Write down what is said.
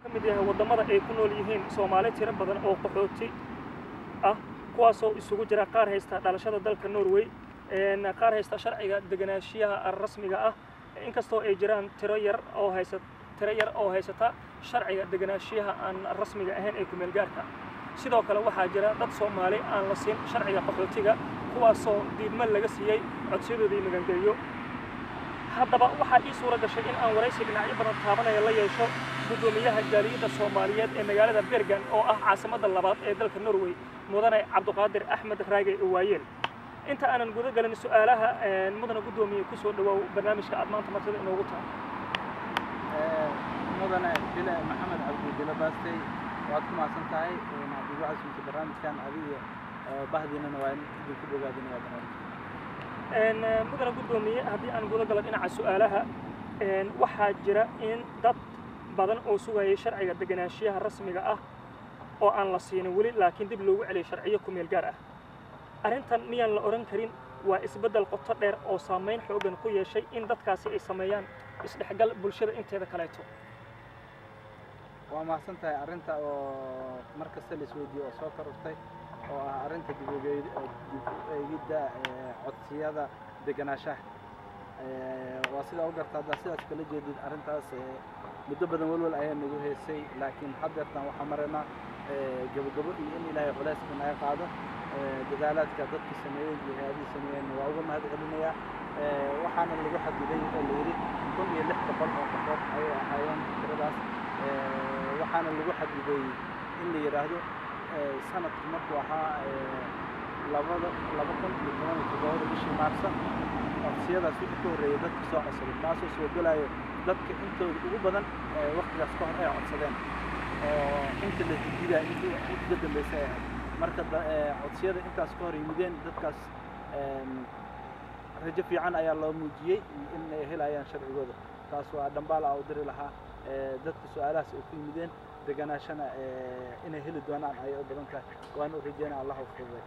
Ka mid yahay waddamada ay ku nool yihiin Soomaali tiro badan oo qaxooti ah, kuwaasoo isugu jira qaar haysta dhalashada dalka Norway, qaar haysta sharciga deganaanshiyaha rasmiga ah, inkastoo ay jiraan tiro yar oo haysata sharciga deganaanshiyaha aan rasmiga ahayn ee kumeelgaarka. Sidoo kale waxaa jira dad Soomaali aan la siin sharciga qaxootiga, kuwaasoo diidmo laga siiyey codsiyadoodii magangelyo. Haddaba waxaa ii suura gashay in aan waraysi dhinacyo badan taabanaya la yeesho guddoomiyaha jaaliyadda Soomaaliyeed ee magaalada Bergen, oo ah caasimadda labaad ee dalka Norway, mudane Cabduqaadir Axmed Raage Waayeel. Inta aanan guda galin su-aalaha, mudane guddoomiye, kusoo dhawaaw barnaamijka aad maanta martida inoogu tahay. Mudane Bile Maxamed Cabdi Bile Baastey, waad ku mahadsan tahay inaad igu casuumtay barnaamijkan. Adiga bahdiinana waa idinku bogaadinaya barnaamijka. Mudane guddoomiye, haddii aan guda galo dhinaca su-aalaha, waxaa jira in dad badan oo sugayay sharciga deganaanshiyaha rasmiga ah oo aan la siinin weli, laakiin dib loogu celiyay sharciyo ku meel gaar ah. Arrintan miyaan la odhan karin waa isbeddel qoto dheer oo saamayn xooggan ku yeeshay in dadkaasi ay sameeyaan isdhexgal bulshada inteeda kaleeto? Waa mahadsan tahay. Arrinta oo mar kasta la isweydiiyo oo soo korortay, oo ah arrinta dib u eegidda codsiyada deganaanshaha, waa sidaa u garta. Haddaa sidaas kala jeedid, arrintaas muddo badan walwal ayaa nagu heysay, laakiin haddeertan waxaa maraynaa gabogabo iyo in Ilaahay culayska naga qaado. Dadaalaadka dadka sameeyey iyo hay-adihii sameeyeen waa uga mahad celinayaa. Waxaana lagu xadiday oo la yidhi 1600 oo qofood ayay ahaayeen tiradaas. Waxaana lagu xadiday in la yidhaahdo sanadku markuu ahaa 2017-da bishii Maarso, codsiyadaas wixii ka horreeyay dadka soo codsaday, taasoo soo gelayo dadka intooda ugu badan waqtigaas ka hor ay codsadeen, oo inta la diidaa inta ka dambeysay ay ahayd. Marka codsiyada intaas ka hor yimideen, dadkaas rajo fiican ayaa loo muujiyey in ay helayaan sharcigooda. Taas waa dhambaal aa u diri lahaa dadka su-aalahaas ay ku yimideen. Deganaashana inay heli doonaan ayay u badan tahay, waana u rajeynaya. Allah u fududay.